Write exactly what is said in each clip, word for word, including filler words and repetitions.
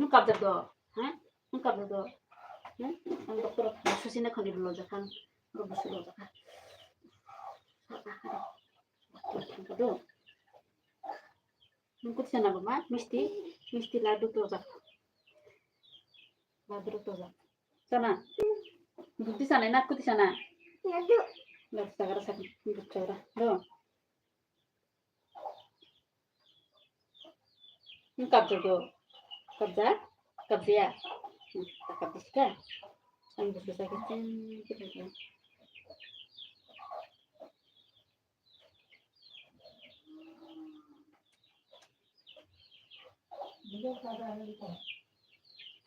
Kabjak do, ha? Kabjak do. Hmm? Ang doctor susi na khani lo jakha. Ro busu lo jakha. Do. Nung kuti sana baba, misti, misti laddu to jak. Laddu to jak. Sana. Kuti sana na kuti sana. Laddu. Laddu sagara sak, sagara. Do. Kabjak do. Kabjak? Kabjaya? Hmm, tak kabjak ka? Ang gusto sa akin.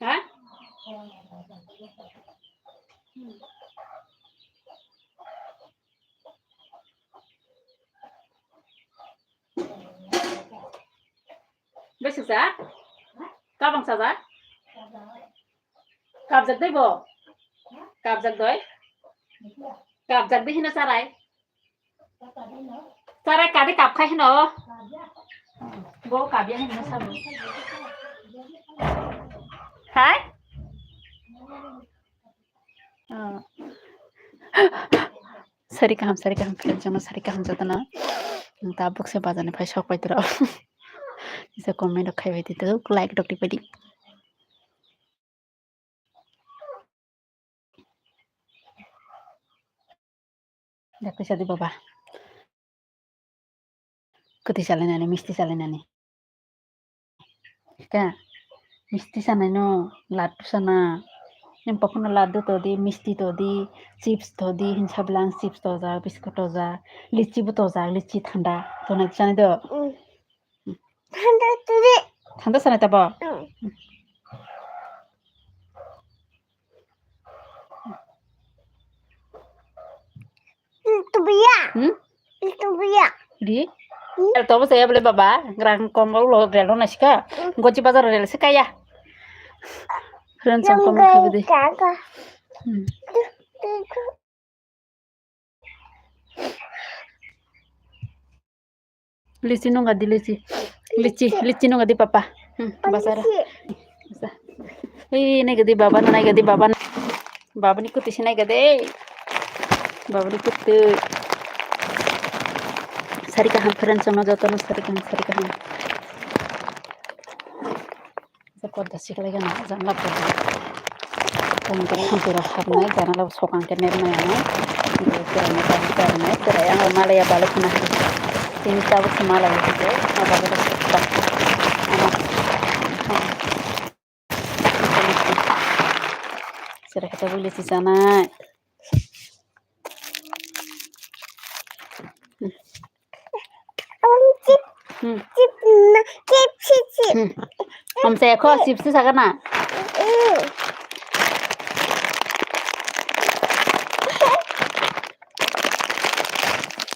Ha? Hmm. Besik sa? Kabang sa sa? Kabjak doi bo? Kabjak doi? Kabjak doi hino sarai? Sarai kadi kabkha hino? Bo kabya hino sabo. Hai? Ah. Sari kaham, sari kaham, friends, jono sari kaham jotono. Tabuk se bazar ni phai sok pai toro. Kisa comment rok khai bai di, like rok di bai di. Dakti sadi baba. Kwtwi salainani, misti salainani. Ka, misti sanaino laddu sana. Yang pokno laddu todi, misti todi, chips todi, hinsa bwlang chips tojak, biscuit tojak, lichi bo tojak, lichi thanda. Tonai sani do. Mm. Thanda todi. Thanda sanai tabo? Mm. Tubuya. Hmm? Tubuya. Di? Hmm? Rel tobo saya boleh baba, ngerang kong lo rel lo nasika. Hmm. Goji bazar rel sikaya. Friends, yang kong lo kebede. Kaka. Hmm. Tu, tu, tu. Lichi nunga di lichi. Lichi, lichi nunga di papa. Hmm, basara. Basa. Hei, nai gadi baba, nai gadi baba. Baba ni kuti sinai gade. Baba ni kuti. Sari kaham friends, sama jotono sari kaham, sari kaham. Porda siklai gana janla porda. Tang tang tang tang hapnai janla sokang ke ner mai ano. Tera tera tera tera ang malaya balo khna. Tin tabuk malaya. Sira kata boleh sisana. Hmm. Chip, chip, na, chip, chip, chip. Hmm. Om se kho chips tu sagana. Hmm.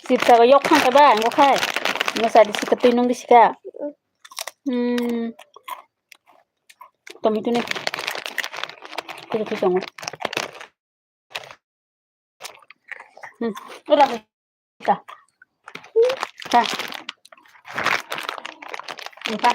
Chips sago yok khang ba, ngo khai. Ngo sa di sika tui nung di sika. Hmm. Tomato ni. Kiri kiri tongo. Hmm. Ora. Ta. Ta. Ta.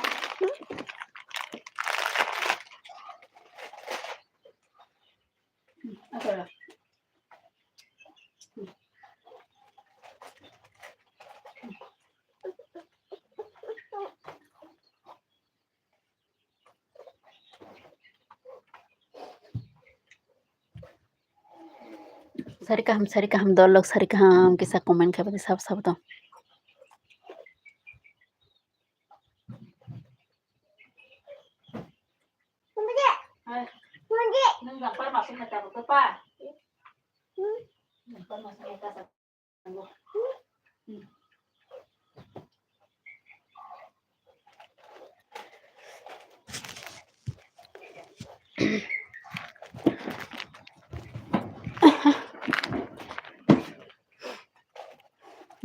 Sari kaham, sari kaham, dolok sari kaham, kisa comment khaibadi sab sab tong.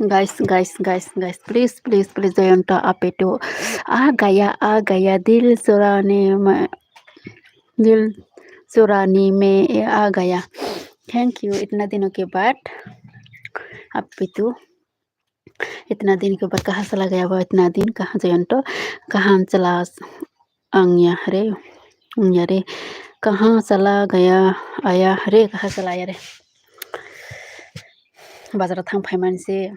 Guys, guys, guys, guys, please, please, please, Jayanta, आप भी तो आ गया, आ गया, दिल चुराने में, दिल चुराने में आ गया। Thank you, इतना दिनों के बाद आप भी तो इतना दिन के बाद कहाँ चला गया वो, इतना दिन कहाँ, Jayanta, कहाँ चला गया रे? Wngya re, kaha chala gaya aya re, kaha chala aya re. Bazar thang phaimani se.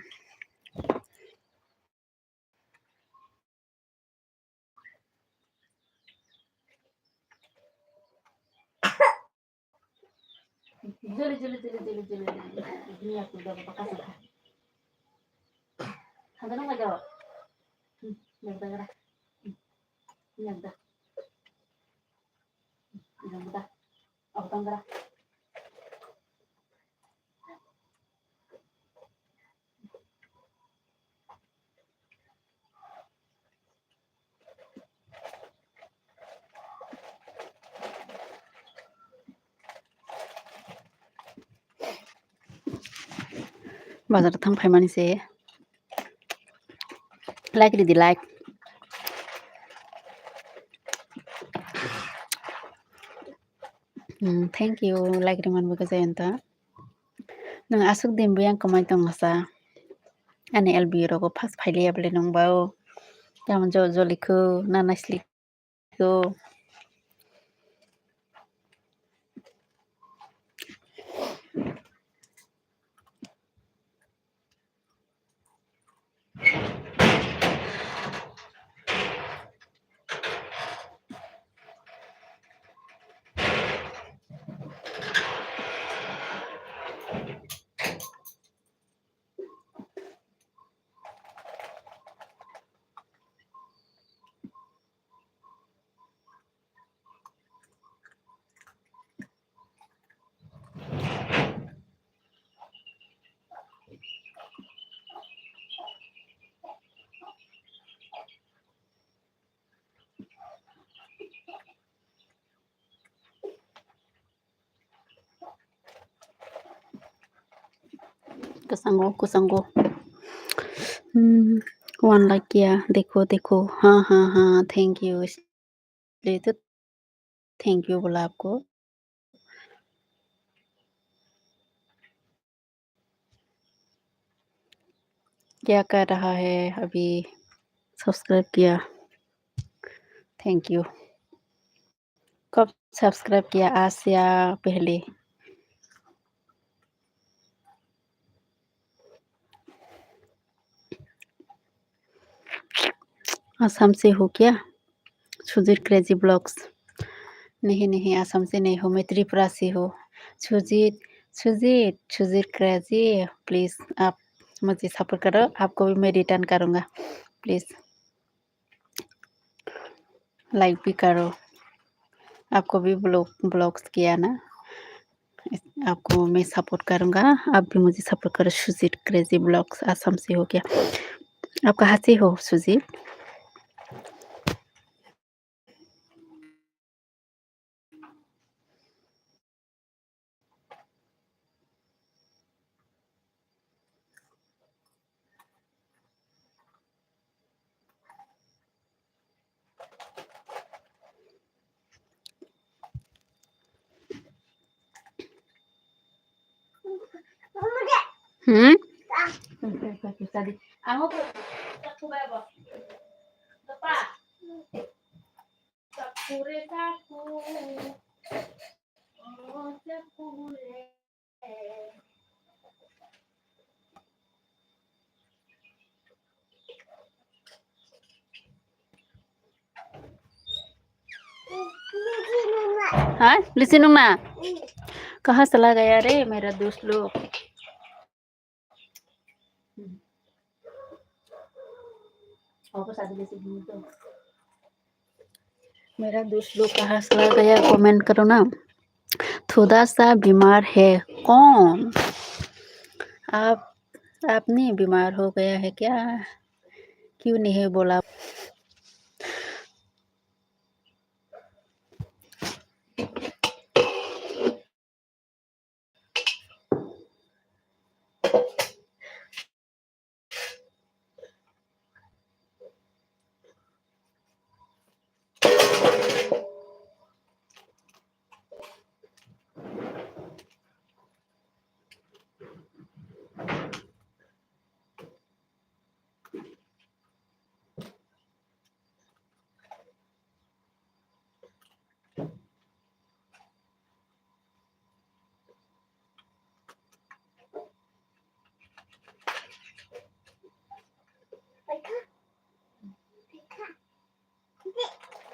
Juli, juli, juli, juli, juli, juli. Ini aku udah bakal suka. Ada nama jawab. Hmm, yang dah, dah. Hmm, yang dah. Yang dah. Aku tanggal. Bazar thang phaimani se. Like ridi, like. Hmm, thank you, like rimani bagwi Jayanta. Nwng aswk din buyang kwmai tong masa. Ani L B rogo first phailiya bole nwng bao. Tamo jo jolikho, na naislikho. Kwchango, kwchango. Hmm, one lakh kiya, dekho, dekho. Ha, ha, ha, thank you. Thank you, bole aapko. क्या कर रहा है अभी? सब्सक्राइब किया, thank you. कब सब्सक्राइब किया? आज या पहले? आसाम से हो क्या? Sujit crazy blogs. नहीं, नहीं, आसाम से नहीं हो, मैं त्रिपुरा से हूँ। सुजीत, सुजीत, सुजीत क्रेजी, प्लीज आप मुझे सपोर्ट करो, आपको भी मैं रिटर्न करूँगा, प्लीज। लाइक भी करो, आपको भी ब्लॉग, ब्लॉग्स किया ना, आपको मैं सपोर्ट करूँगा, आप भी मुझे सपोर्ट करो। सुजीत क्रेजी ब्लॉग्स, आसाम से हो क्या? आप कहाँ से हो सुजीत? Hmm? हाँ, लिसी नुंगना। कहाँ चला गया रे मेरा दोस्त लोग? मेरा दोस्त लोग कहाँ चला गया, कमेंट करो ना। थोड़ा सा बीमार है। कौन? आप, आपने बीमार हो गया है क्या? क्यों नहीं बोला?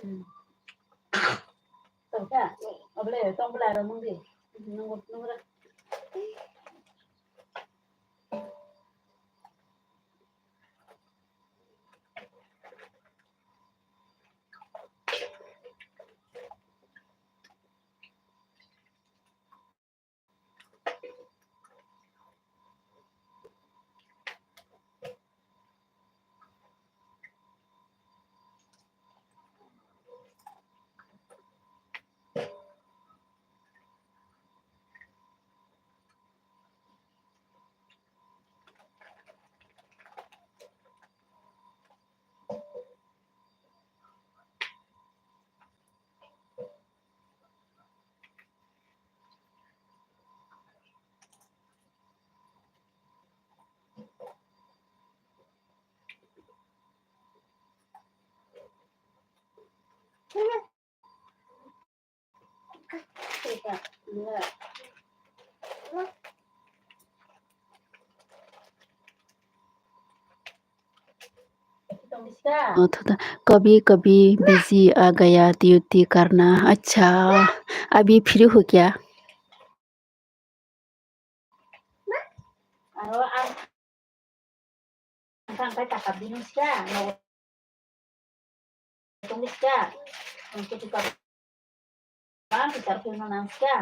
Hmm. Tongkha? Oble, tong bla ro mung di. Nung, nung ra. ओ, थोड़ा, कभी कभी बिजी आ गया, ड्यूटी करना। अच्छा, अभी फ्री हो क्या? Aro ang, ang kang kai takap di nung sia, nogo tong di sia, ang kutu kap, ang kutu kap nang sia.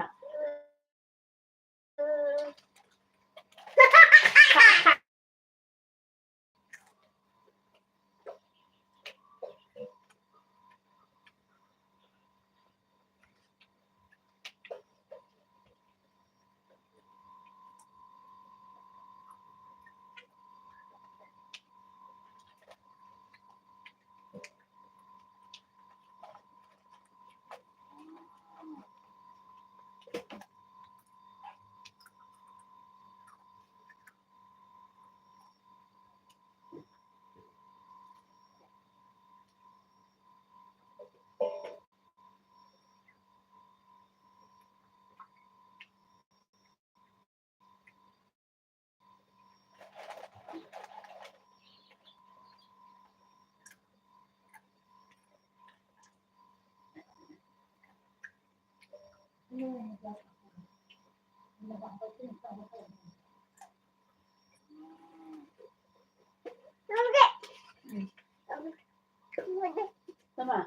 Sama.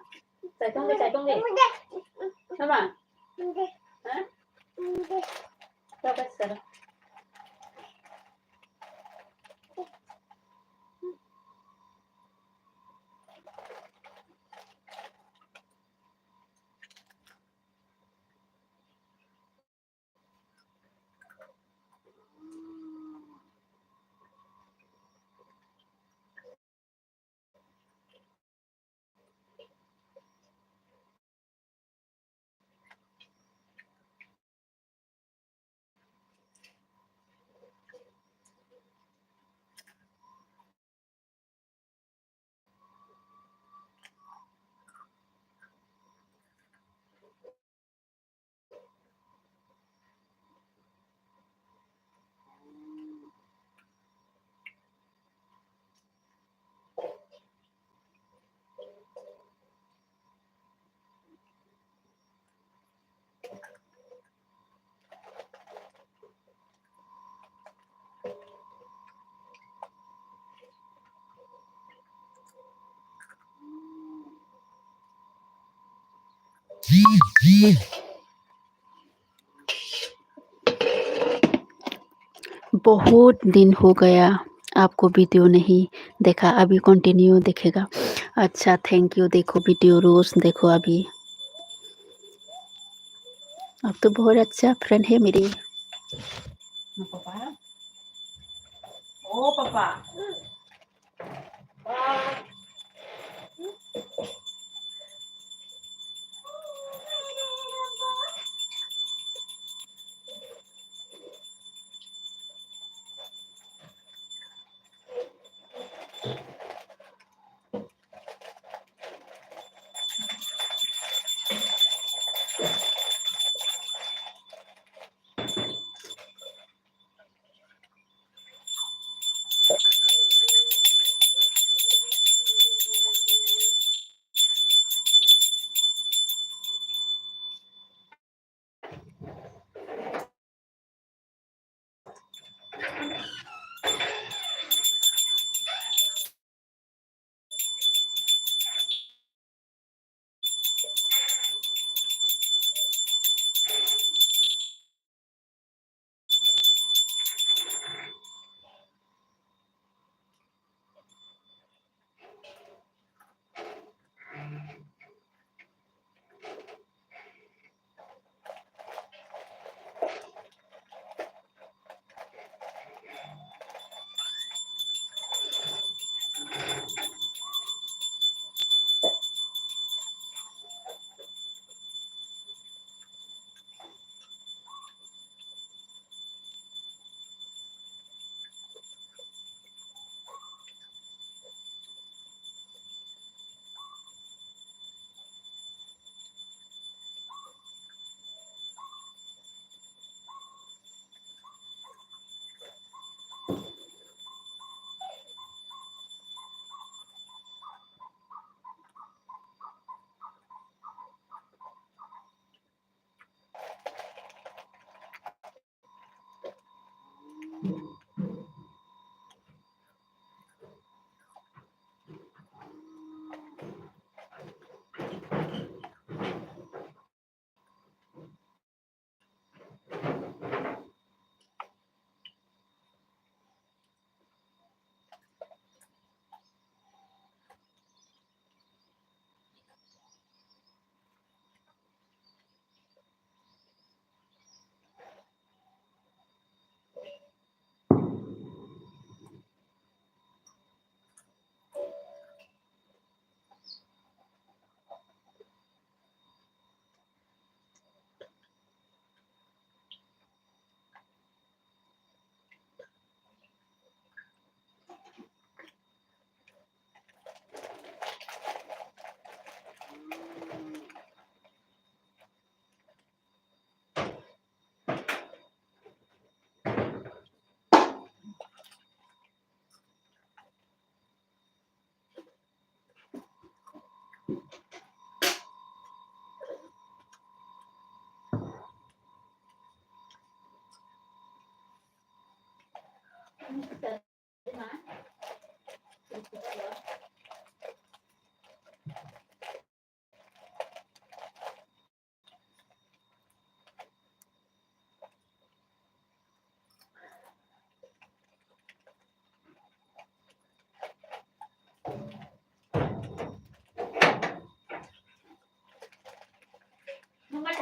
Saitung de, saitung de. Sama. Ha? Dapat sekarang. बहुत दिन हो गया आपको वीडियो नहीं देखा, अभी कंटिन्यू देखेगा। अच्छा, थैंक यू। देखो वीडियो रोज देखो अभी। आप तो बहुत अच्छा फ्रेंड है मेरी। पापा, ओ पापा।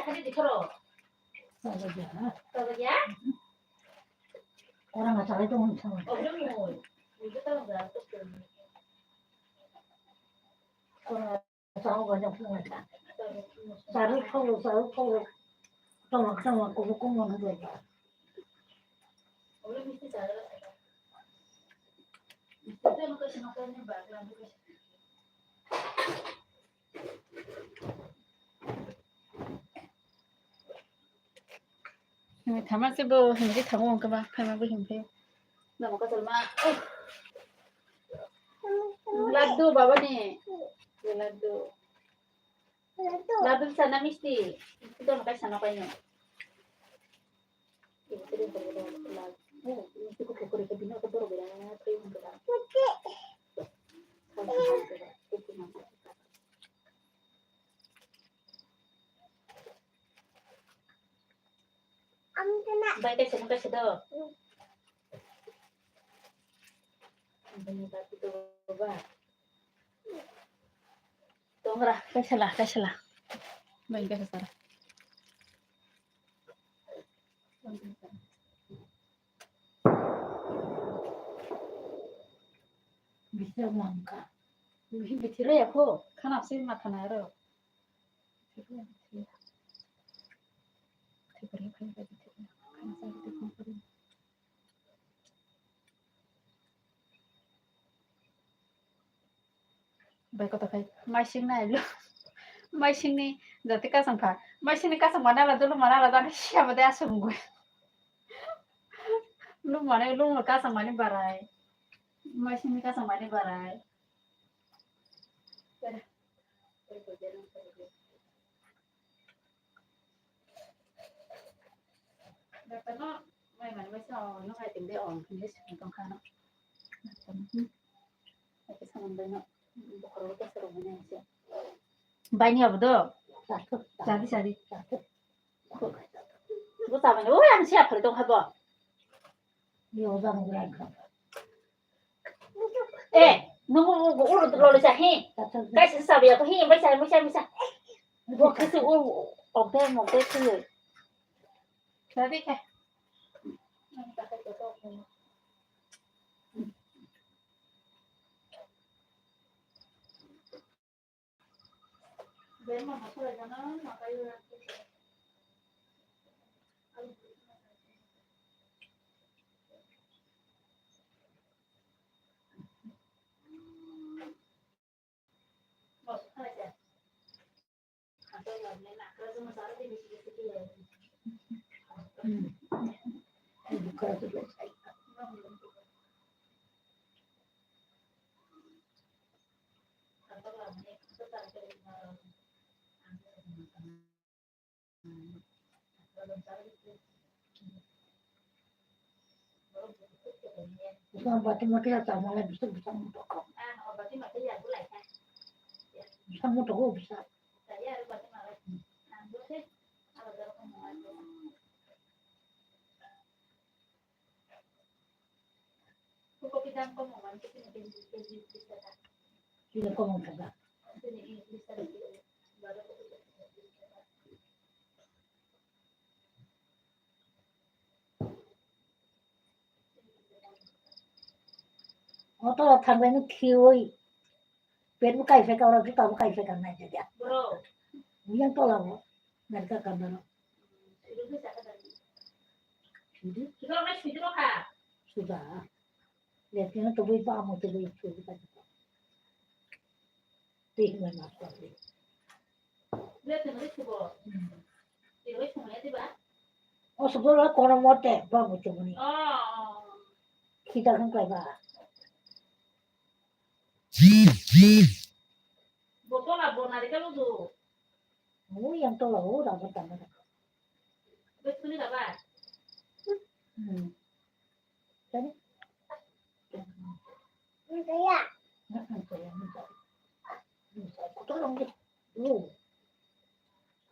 Kali di khoro. Kali di, ha? Kali di, ha? Orang nggak salah itu, Bung, sama. Oh, belum, Bung. Itu kan nggak betul. Orang nggak salah banyak banget. Saru, saru, saru, saru. Tengok, tengok, kubu, kubu, kubu. Belum mesti salah. Itu kan bukan semua kan yang bakal, bukan. Himwi thama se bo himwi thango hwnkhe ba phaima bo himkhe. Namo kasalma. Laddu baba ni. Laddu. Laddu sana misti. Itu makai sana kaino. Bai kaisa no kaisa do. Bini bati do ba. Tongra kaisa la kaisa la. Bai kaisa sara. Bisa mangka. Bisa ya ko. Khana se matha na ro. Bai koto khai maising nai lo. Maising ni jati kasang kha. Maising ni kasang mana la dulu mana la dan siapa dia sungguh. Lu mana lu kasang mani barai. Maising ni kasang mani barai. Baini abo do. Sadi, sadi. Bo tabani, oi, ang siya phari tong habo. Yo, bang, bang. Eh, nung uro lolo sa he. Kai sa sa ya ko he, bai sa, bai sa, bai sa. Bo kasi uro okte, mokte sini. Tadi kah? Bisa bati mati ya sama lah bisa bisa mutok. Bisa mutok bisa. Sino ko mong taga. Oto thangbai no khiwi. Pet bo kai phai ka, oro juta bo kai phai ka nai ja dia. Bro. Yang tola bo. Nari ka ka baro. Sudu. Sudu. Sudu ka. Suda. Lekin to bui pa mo to bui sudu ka. Tih mana pa. Lekin to bui sudu. Hmm. Tih bui sudu ya, di ba? O sudu la kono mote ba mo to bui. Oh. Kita kan kai ba. Bo tola bo narikal udu. Ui, yang tola, oh, dapat, dapat. Betul ni dapat. Hmm. Tadi? Minta ya. Nah, minta ya, minta. Minta, aku tolong deh. Lu.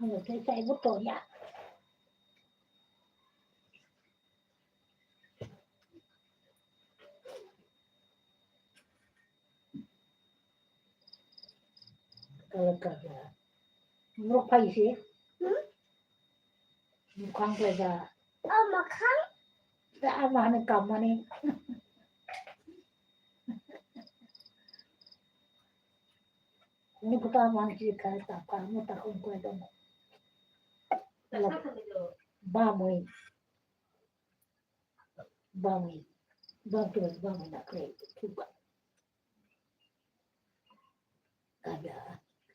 Anu, saya, saya betul ya. Kala kala. Muruk pai se. Hmm? Mukhang khlai da. O mukhang? Da ama hani kamani. Ni kuta man ki khai ta ka mu ta kong khlai da. Bamwi. Bamwi. Bamwi, bamwi na khlai. Tuba. Kabya.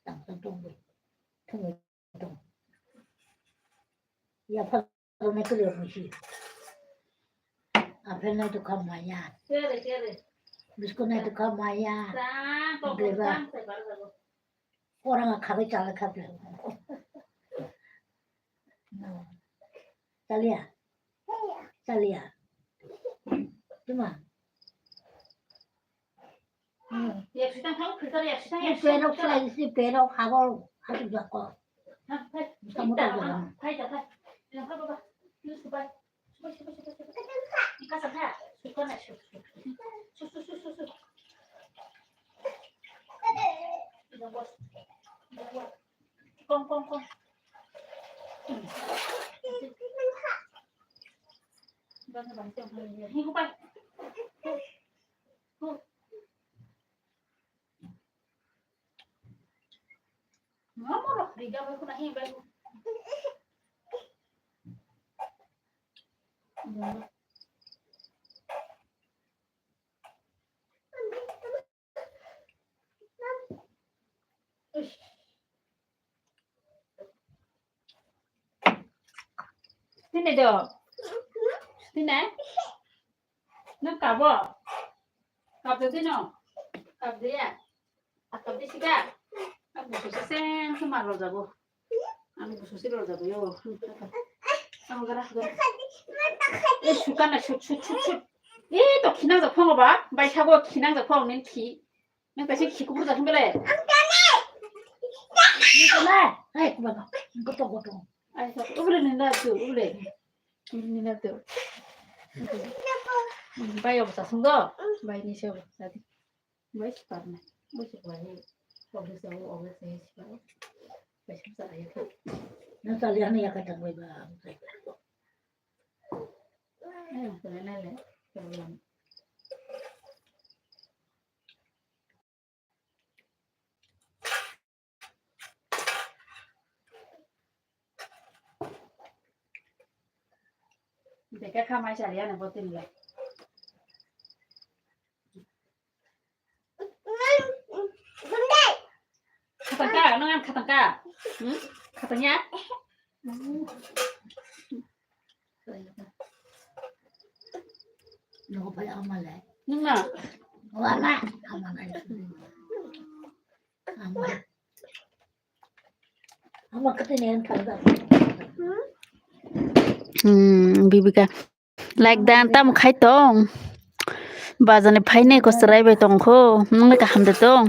Tang tang tong. Tong. Ya pha ne kle musi. Apple nai to kha maya. Kere, kere. Biscuit nai to kha maya. Sa, kok, Deba. Sa, sa, sa, sa. Orang kha bai chala kha ble. Chalia. Chalia. Tuma. Yak sitang thang, filter yak sitang, yak sitang, filter. Ni pero filter. Filter, ni pero habol, habol jako. Ha, hai. Bisa mutar jalan. Hai, hai. Yang apa, apa? Ini subai. Subai, subai, subai, subai. Ini kasar, ha? Suka nak, su, su. Su, su, su, su, su. Ini bos. Ini bos. Kong, kong, kong. Hmm. Bang, bang, bang, bang. Ini subai. Huh. Ngamo rok riga bai kuna hi bai. Sini do. Sini. Nang kabo. Kap de no. Kap de ya. Kap de siga. Aku susu sen semar lo jago. Aku susu lo jago yo. Ang gara gara. Eh, suka na sut sut sut sut. Eh, to khinang jak phongo ba. Bai sago khinang jak phongo nin khi. Nang kaisa khi kubur jak phongo le. Ni to na. Hai kubur. Goto goto. Ai, ubule ni na tu, ubule. Ni na tu. Bai, obo sasung do. Bai, ni se obo, sadi. Bai, si parna. Bai, si bai. Obo se, obo se, si bai. Bai, si sa ayo. Na sali ani ya kata bai ba. Ayo, sa na le. Problem. Beka khamai sari ani bo tini le. Khatang ka, nang an khatang ka? Hmm? Khatang ya? Nogo pai ama le. Nung na? O ama, ama na. Ama. Ama kete ne an kal da. Hmm, Bibika. Like dan tam khai tong. Bazani phaine ko chwrai bai tong kho. Nung le kaham de tong.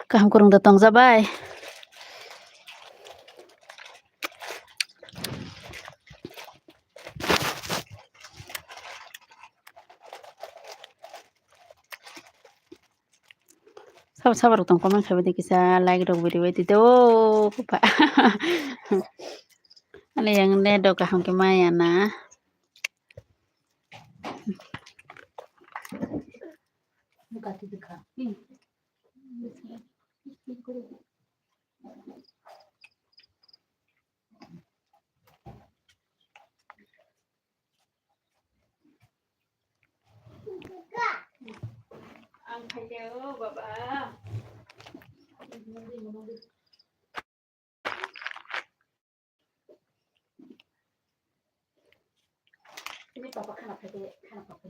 Kaham kwrwng da tong jabai. Sabo sabo rok tong comment khai bai di kisa like rok bidi bai di do papa. Ale yang ne do kaham ke maya na. Ang khaikhe o baba. Ini papa khana phaikhe khana papa.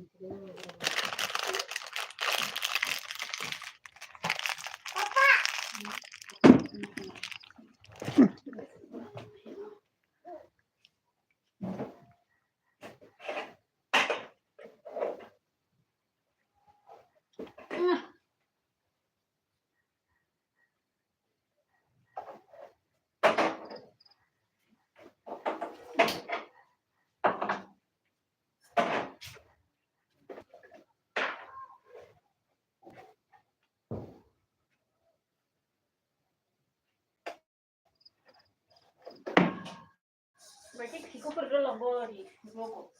Papa. Kupur dolo bori, boko.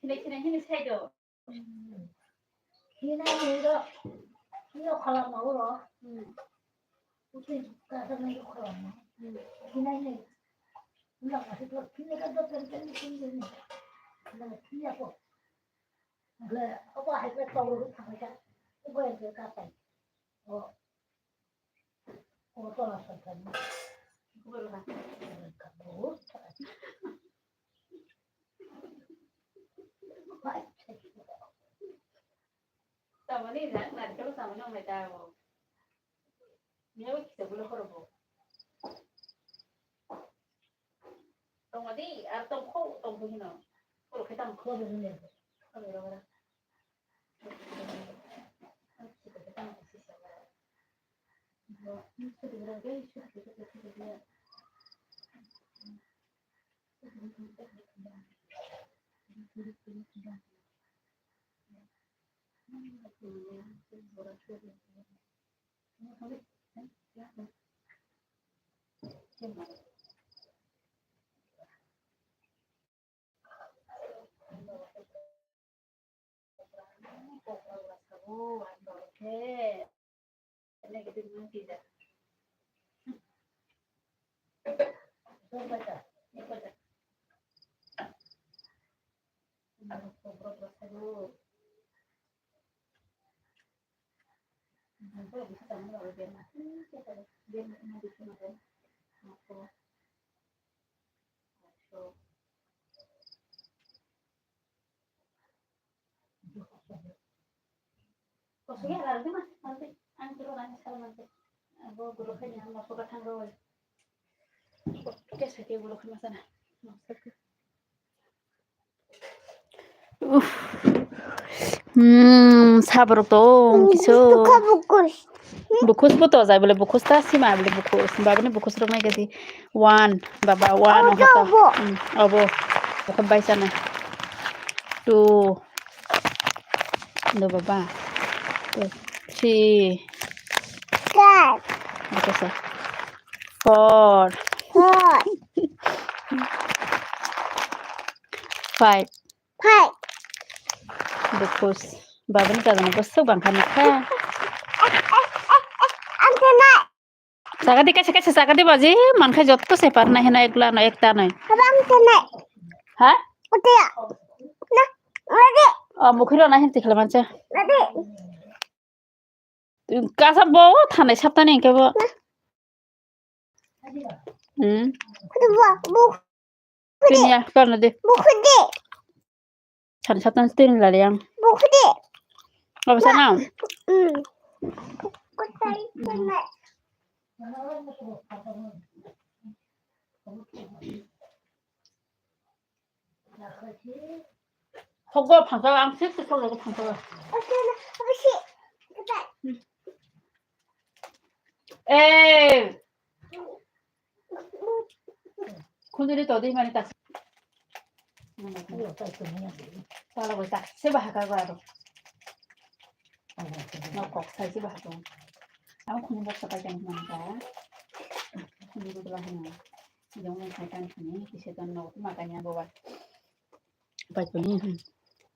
Hinai, hinai, hinai, sai do. Hinai, hinai do. Hinai, khalam ma uro. Hmm. Utin, kasa na uro khalam ma. Hmm. Hinai, hinai. Hinai, kasi do, hinai ka do, pen, pen, pen, pen. Hinai, hinai ko. Hinai, ako hai ka tau ro, thang ka. Ako hai ka tai. Oh. Tamani rak narikal tamani ong hai ta bo. Nyawa kisa gula koro bo. Tongmadi, ar tongkho, tongkho hino. Koro khe tang kho bo hino. Koro ro ra. Uff. Hmm, saborok tong kisu. Bukhus, bukhus. Bukhus bo to jai bole bukhus ta sima bole bukhus. Babani bukhus rok nai gadi. One, baba, one. Obo, obo. Hmm, obo. Bukhus bai sana. Two. Do baba. Three. Four. Four. Five. Five. Bukhus. Babani kagana bwswk bangkha nukha. Ang tena. Sagadi kaisa kaisa sagadi baji mankha jotto se parna hino ekla no ekta noi. Abang tena. Ha? Utia. Na. Ready. O mukhiro na hinti khala mancha. Ready. Kasa bo thanai saptani hingke bo. Hmm. Kudu bo, bo. Tini ya, kano de. Bo kudu. Thanai saptani tini lari yang. Bo kudu. Apa sana? Hmm. Kutai, kutai. Hogo phangsa ang sik sik hogo phangsa. Eh. Khunjuri to di mani tak. Tala bai tak se bahaka ba ro. No kok sai se bahaka. Ang khunjuri to pai kan mani ta. Khunjuri to bahana. Jong nai khai tan khani, kise tan no ma kanya bo ba. Bai khani, hmm.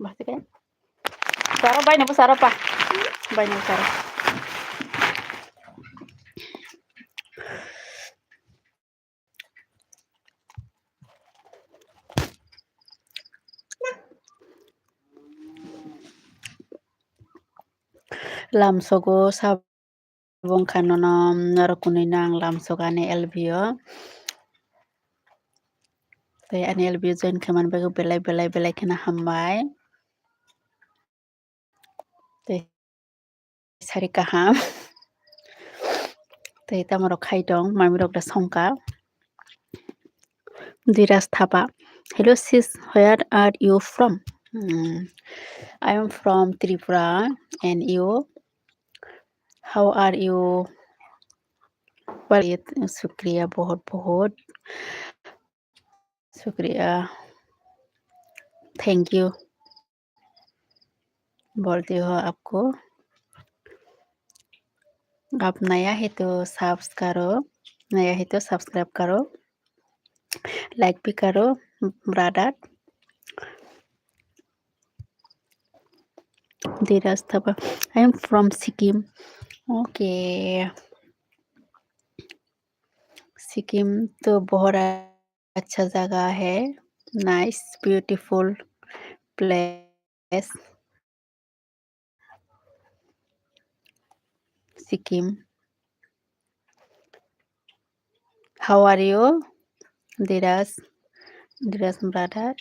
Ba se kai. Saro bai no saro pa. Bai no saro. Lamsogo sab Bo wngkha nono norok kwnwi no ang lamsok ani L B o. Tei ani L B o join khaimani bagwi belai belai belai kheno hambai. Tei sari kaham. Tei tamo rok khai tong, mami rok da songkha. Diraj Thapa. Hello sis, where are you from? Hmm. I am from Tripura and you? How are you? Well, शुक्रिया, बहुत बहुत शुक्रिया। Thank you। बोलती हो आपको। आप नया है तो सब्स करो, नया है तो सब्सक्राइब करो, लाइक भी करो। brother. Dheeraj Thapa. I am from Sikkim. Okay. Sikkim तो बहुत अच्छा जगह है, nice, beautiful place. Sikkim. How are you, Dheeraj? Dheeraj brother.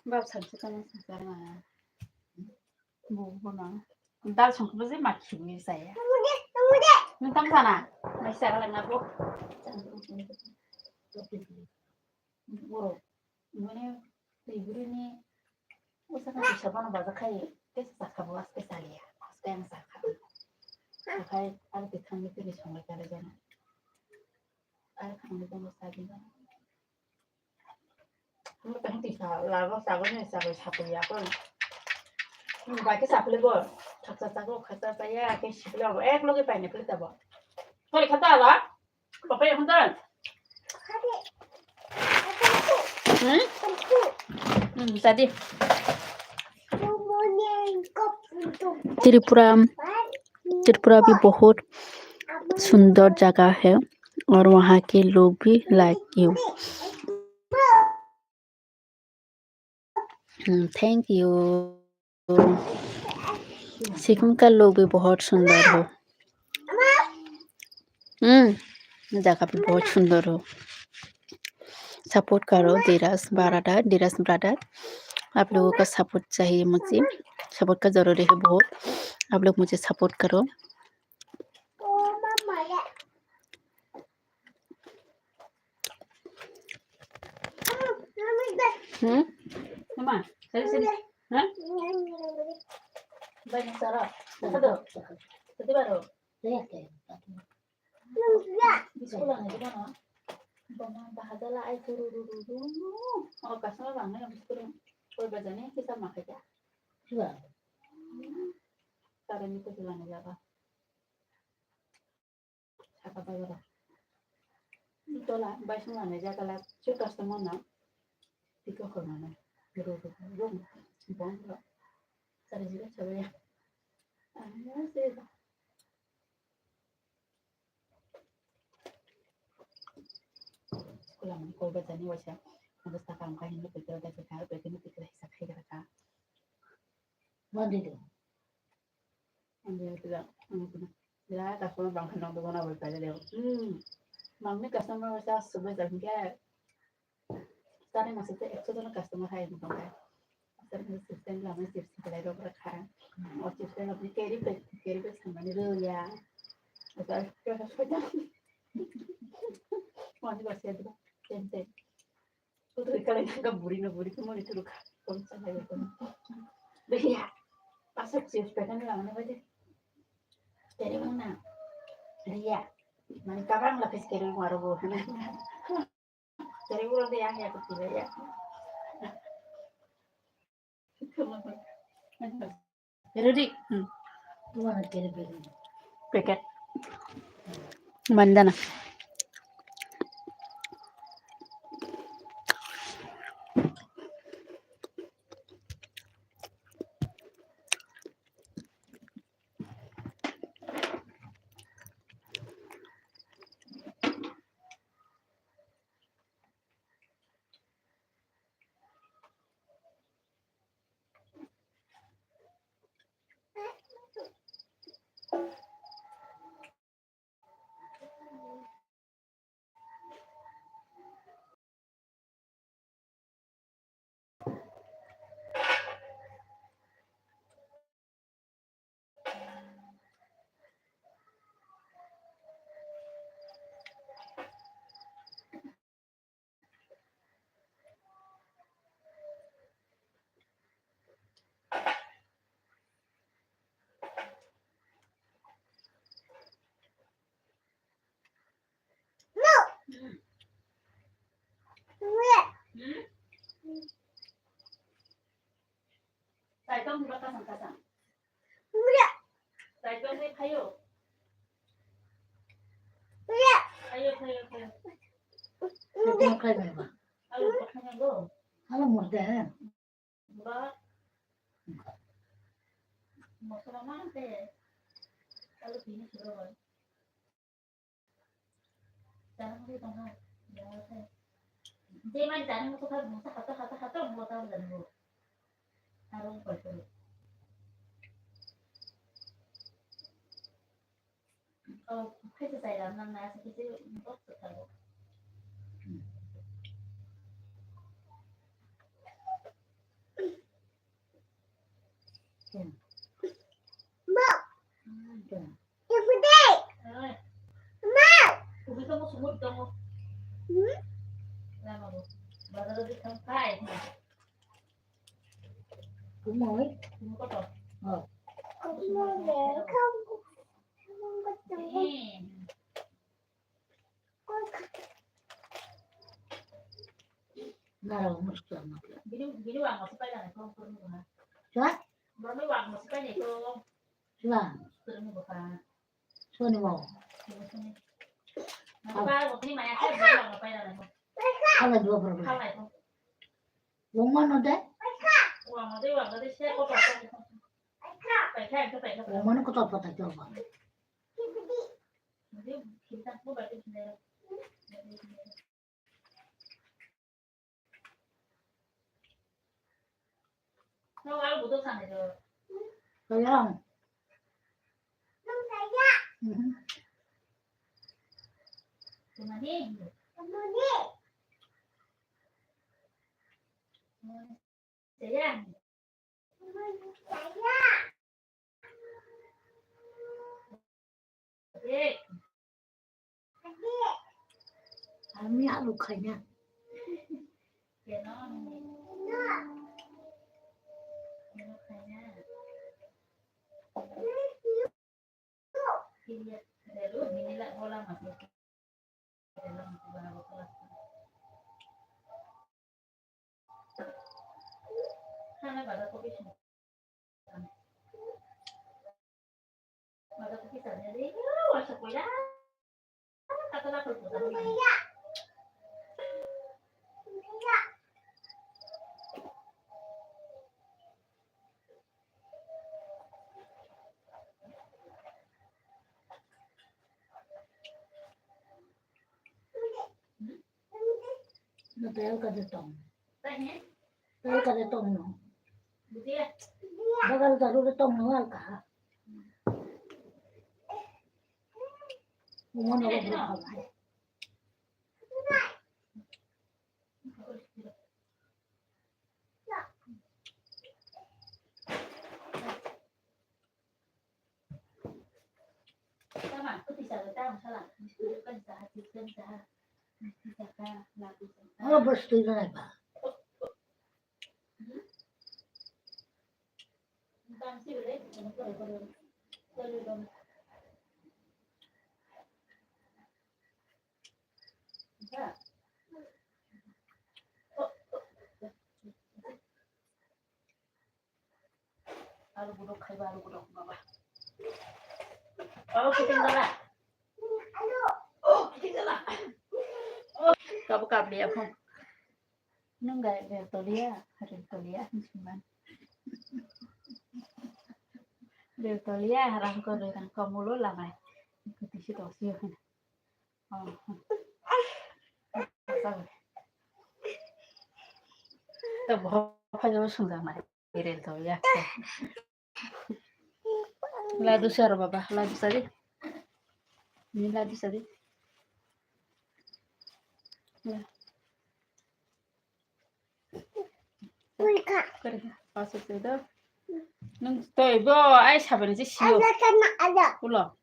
Bab sabji tamo songkar na. Bo bo na. Dal songkar je ma khibni saya. Nung tam sana. Mai sa lang na bo. Boro. Mane twi bwrwini usa kha kisa bono baja khai tesa sakha bo aste saliya. Aste ang sakha. Sakhai ar twi thangni twi songlai kare jana. Ar khangni bono sagi jana. Mo tang tisa lago sago ne sago sago ya ko. Ba ke saphle bo. Khaksa sago khaksa saya ke siphle bo. Ek loge paine phle tabo. Koi khata la. Papa ya hundan. Hmm? Hmm, tadi. Tripura, त्रिपुरा भी बहुत सुंदर जगह है और वहाँ के लोग भी like you। Hmm, thank you। Sikkim का लोग भी बहुत सुंदर हो। हम्म, जगह भी बहुत सुंदर हो। सपोर्ट करो धीरज ब्रदर, धीरज ब्रदर। आप लोगों का सपोर्ट चाहिए मुझे। सपोर्ट का ज़रूरी है बहुत। आप लोग मुझे सपोर्ट करो। Hmm? Mama, sali, sali. Ha? Bai, sara. Sado. Sadi baro. Biskula na gimana? Bama bahajala ai turu ru ru ru. Oh, kasma bang na biskula. Koi bajani kita makai ya. Sara ni kujula na jaga. Saka bagara. Tola bai sung ane jaga la chu customer na. Tiko kono na. Ro ro ro. Bong ro. Sari jira chabaya. Anya se. Kula mani kol bajani waisa. Masa takam kahin lo pekera da pekera pekera pekera hisa khai gara ka. Mandi do. Ang bilang, ang bilang, bilang customer bang khanang dogo na bai pai leo. Hmm. Mangni customer sa subai jang ke. Tani masa te ekso jona customer hai mo bang kai. Asar mo system la mo chips kalai rok rakha. O chips la mo carry bag, carry bag samani ro ya. Asar kya soja. Mo ni ba se do. Tem tem. Putri kali nangka buri no buri kemuri turu ka. Kom sa hai ko. Beya. Pasok chips pekan la mana baje. Kere mana. Ria. Mani kabang la pes kere maro bo. Kere ulo de ya ya ko tira ya. Ready? Hmm. Packet. Mandana. Khlai bai ba. Alo morde. Oh, khaisa chai ram nang na, asa khe je box se tharo. Ma. Ibu deh. Oi. Ma. Ubi kamu sumut kamu. Hmm? Lama bu. Bazar di sampai. Kumoi. Kumoi kotor. Oh. Kumoi deh, kamu. Nara musto na. Bini, bini wang masih pai na ko. Sa? Bini wang masih pai na ko. Sa? Soni mau. Apa? Ini maya ko, bini wang pai na ko. Kala dua problem. Kala itu. Wong mano de? Wang de, wang de, saya ko. Pai kha, pai kha. Wong mano ko to pata ko ba. Sayang. Mhm. Sayang. Ami alu khaina. Hana bazar kopi song. Bazar kopi song. Wasa koya. Kata la kopi song. No, tayal ka de tong. Tayal ka de tong no. Bagal daru de tong no al ka. Mo no lo bro ka. Alo, bus tu janai ba. Alu gudok khai ba, alu gudok baba. Alu kiting dala. Oh, kiting dala. Oh, kabu kabli ya phone. Nung ga rel tolia, rel tolia, hinsuman. Rel tolia, rang ko rang ko mulo lamai. Kuti si to si. To bo phai jo sung jang nai. Rel to ya. Ladu sar baba, ladu sari. Ni ladu sari. Ya. Kore ka. Paso se do. Nung toi bo ai sabani je sio. Ada kana ada. Ulo.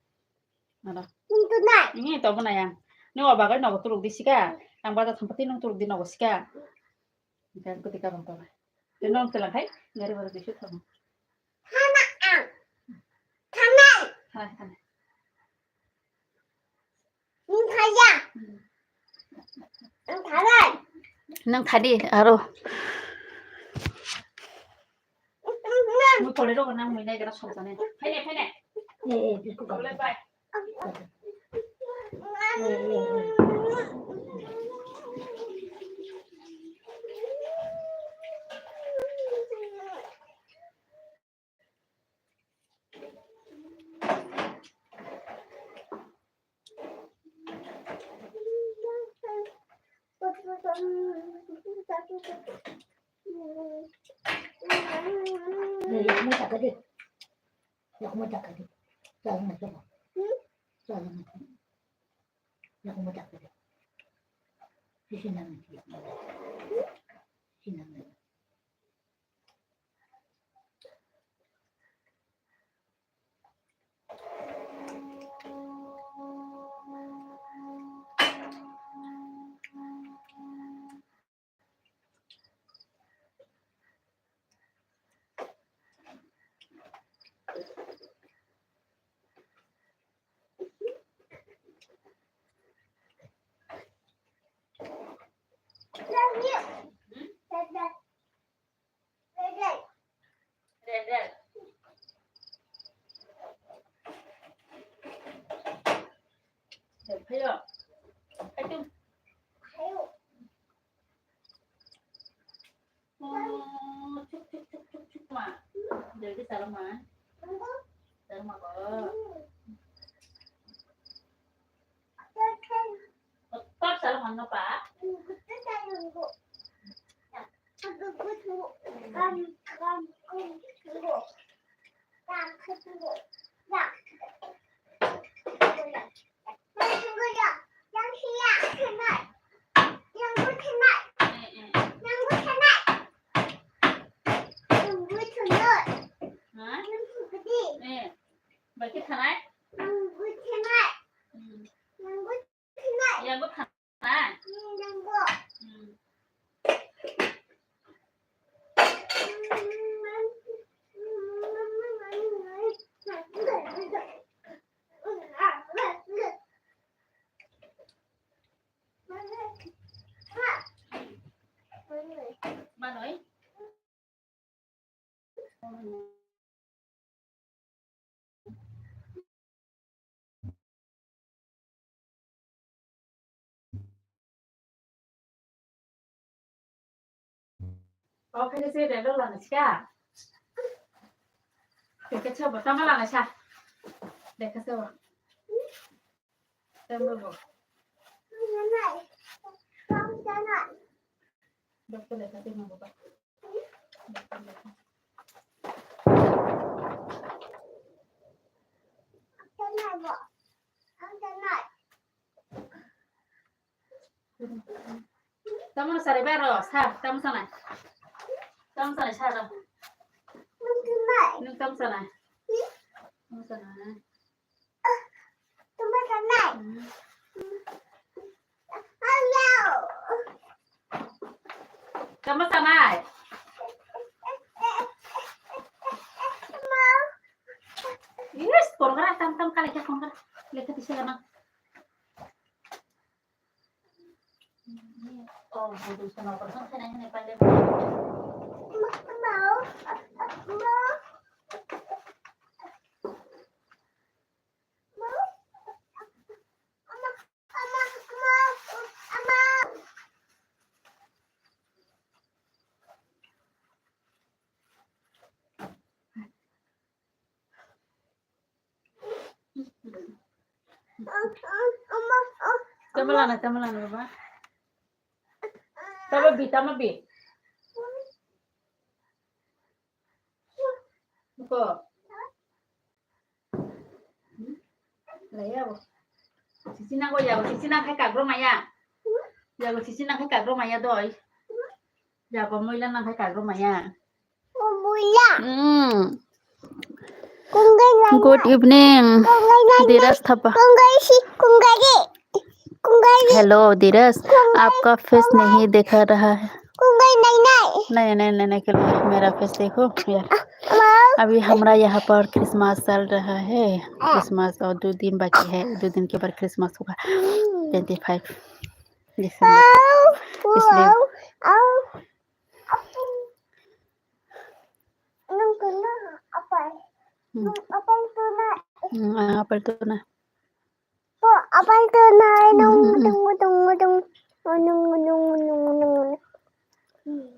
Ada. Nung tu nai. Ini to bo nayang. Ni o bagai nogo turuk di sika. Ang baja thampati nung turuk di nogo sika. Kan kuti ka bang to. Te nong telang hai. Gari baru bisu thamu. Hana ang. Thanai. Hai, hai. Nung thaya. Nung tharai. Nung thadi aro. Nung tole ro nang mui nai gara song tane. Phai ne, phai ne. Eh, eh, bisko ka. Tole bai. Eh, eh, eh. Yakma taka de. Yakma taka de. Chalma chalma. Chalma. Yakma taka de. Sisi nang. Sisi nang. Oh, chuk, chuk, chuk, chuk, chuk, ma. Jadi salam, ma. Salam, ma, ko. Tetap salam, ma, pa. Ha? Eh, bagi thanai? Hmm. Yang bu thanai? Hmm. Manoi. O khe se debra lana sika. Dekha se bo tama lana sa. Dekha se bo. Tama bo. Doktor lekha se bo. Tamo sana baro, sa, tamo sana. Tamo sana, sa, ro. Nung tamo sana. Tamo sana. Hmm. Tamo sana. Yes, kongra, tam, tam, kala kya kongra. Lekha tisa kana. Oh, budu sama person kena ini pandai. Tama lana, tama lana, baba. Tama bi, tama bi. Ko. Laya bo. Sisi nang ko ya, sisi nang khai kagro maya. Ya, sisi nang khai kagro maya doi. Ya, ko moila nang khai kagro maya. Moila. Hmm. Kunggai nai. Good evening, Diras Thapa. Kunggai si, kunggai di. Kunggai di. Hello, Diras. Kunggai, आपका फेस नहीं दिखा रहा है। Kunggai nai nai. नहीं, नहीं, नहीं, नहीं, मेरा फेस देखो यार। अभी हमारा यहाँ पर क्रिसमस चल रहा है। क्रिसमस और दो दिन बाकी है, दो दिन के बाद क्रिसमस होगा, ट्वेंटी फ़ाइव दिसंबर। इसलिए। Hmm. Hmm, apple tuna. Oh, apple tuna. Hmm, hmm, hmm.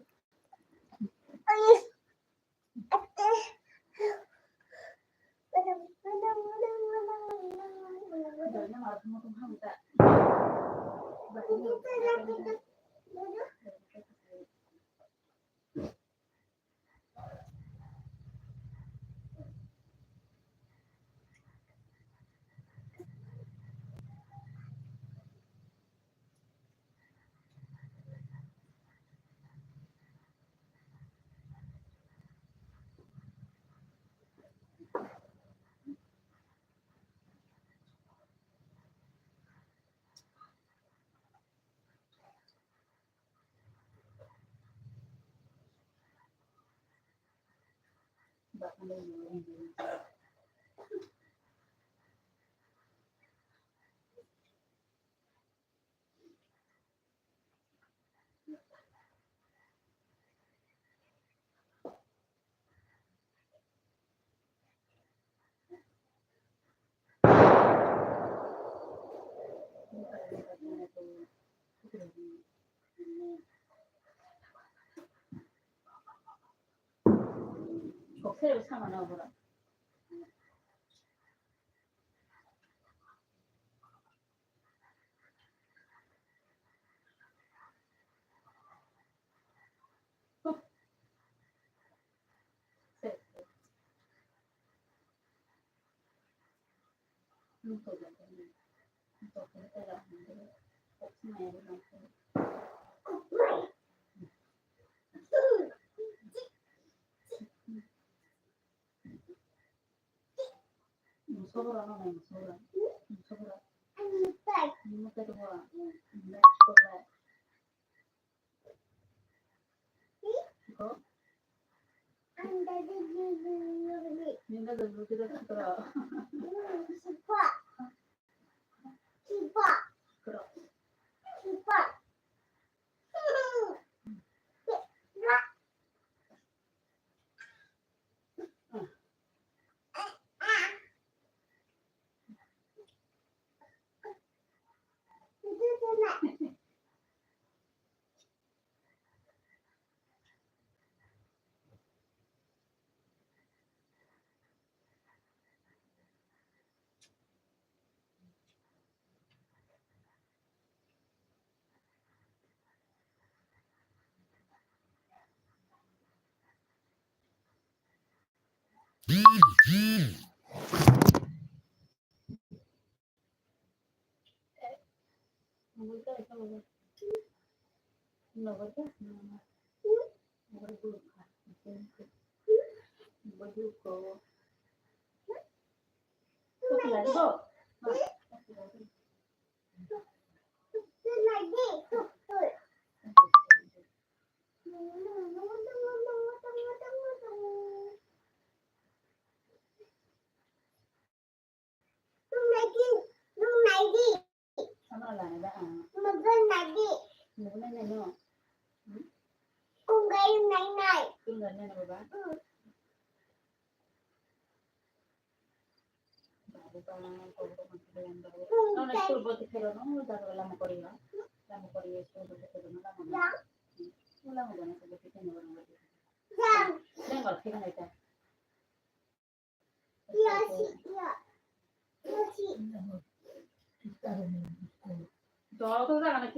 Joto jaga no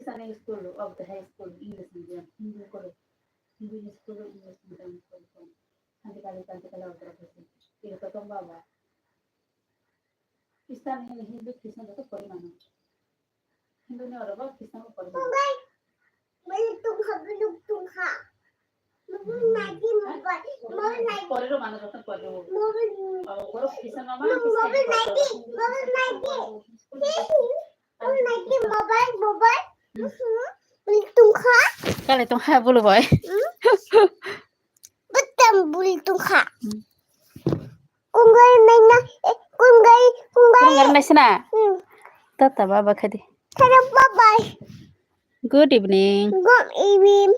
Kisani school, of the high school, English medium, Hindu college, Hindu school, English medium school, Santikali, Santikali, Uttar Pradesh. Iro to tong baba. Christian, Hindu, Christian joto pori mano. Hindu ni oro bo Christian bo pori mano. Pori ro mano joto pori ro. Oro Christian no mano Christian. Mobile, mobile. Kale tongkha bulu bai. Betam bulu tongkha. Kunggai naina, eh, kunggai, kunggai. Kunggai naisina. Tata baba khadi. Tata baba. Good evening. Good evening.